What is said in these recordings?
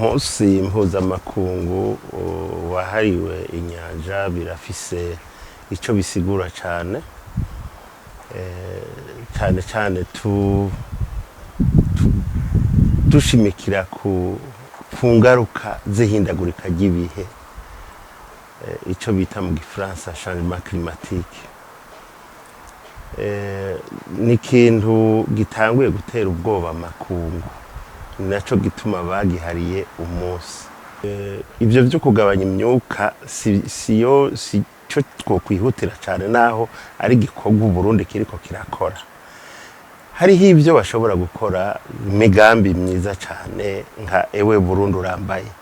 Umunsi mpuzamakungu wahariwe inyanja birafise ico bisigura cane, cane cane dushimikira ku ngaruka z'ihindagurika ry'ibihe, ico bita mu gifaransa changement climatique. Ni ikintu gitanguye gutera ubwoba amakungu, ni naco gituma bagihariye umunsi. Ivyo vyo kugabanya imyuka siyo sico twokwihutira cane, naho ari igikorwa Uburundi kiriko kirakora. Hariho ivyo bashobora gukora, imigambi myiza cane nka "Ewe Burundi urambaye",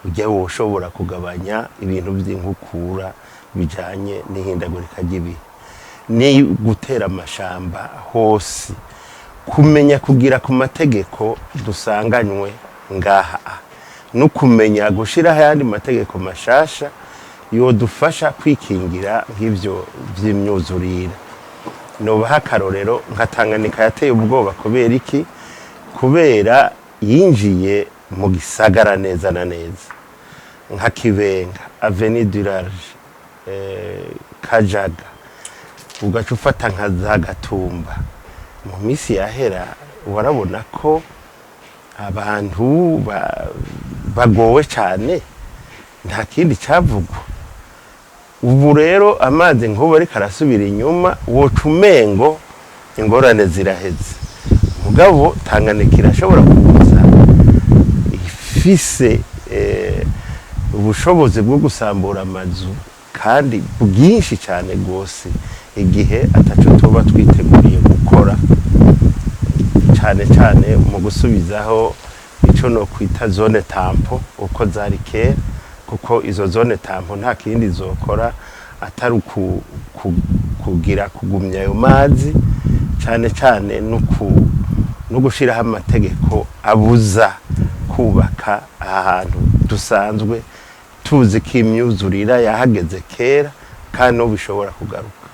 urya woshobora kugabanya ibintu vy'inkukura bijanye n'ihindagurika ry'ibihe, ni gutera amashamba hose, kumenya kugira ku mategeko dusanganywe ngaha, no kumenya gushiraho ayandi mategeko mashasha yodufasha kwikingira nk'ivyo vy'imyuzurira. Nobaha akarorero nka Tanganyika yateye ubwoba. Kubera iki? Kubera yinjiye mu gisagara neza na neza, nka Kibenga, Avenue du Large, Kajaga, ugaca ufata nka za Gatumba. Mu minsi yahera warabona ko abantu bagowe cane, nta kindi cavugwa. Ubu rero amazi nk'ubu ariko arasubira inyuma, woca umengo ingorane ziraheze, mugabo Tanganyika irashobora kuza ifise ubushobozi bwo gusambura amazu kandi bwinshi cane gose, igihe ataco tuba twiteguriye gukora, cane cane mu gusubizaho ico no kwita zone tampon uko zari kera, kuko izo zone tampon nta kindi zokora atari kugira kugumya ayo mazi, cane cane no gushiraho amategeko abuza kubaka ahantu dusanzwe tuzi ko imyuzurira yahageze kera kandi n'ubu bishobora kugaruka.